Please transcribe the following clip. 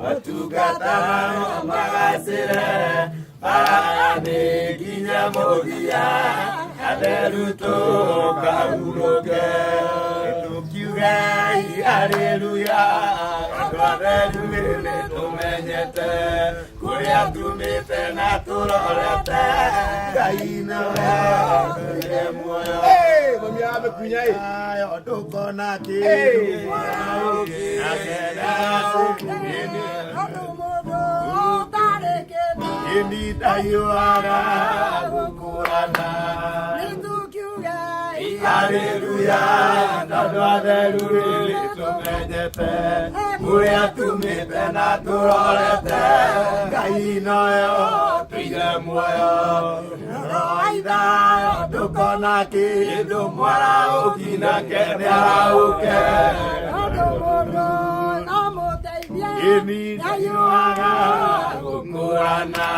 Matungata magacĩre bara nĩ nginya mũthia atheru tũkahurũke tũkiugei haleluya andũ atheru nĩ tũmenyete kũrĩa tumĩte na tũrorete Ngai nowe tũire muoyo. Mami amekunya ĩ. Ayo ndũkona kĩndũ Ĩni ndaiũaga gũkũrana Haleluya tondũ atheru rĩrĩ tũmenyete kũrĩa tumĩte na tũrorete Ngai noyo tũire muoyo Roithayo ndũkona kĩndũ mwaraũki nake nĩaraũke Ĩni ndaiũaga gũkũrana.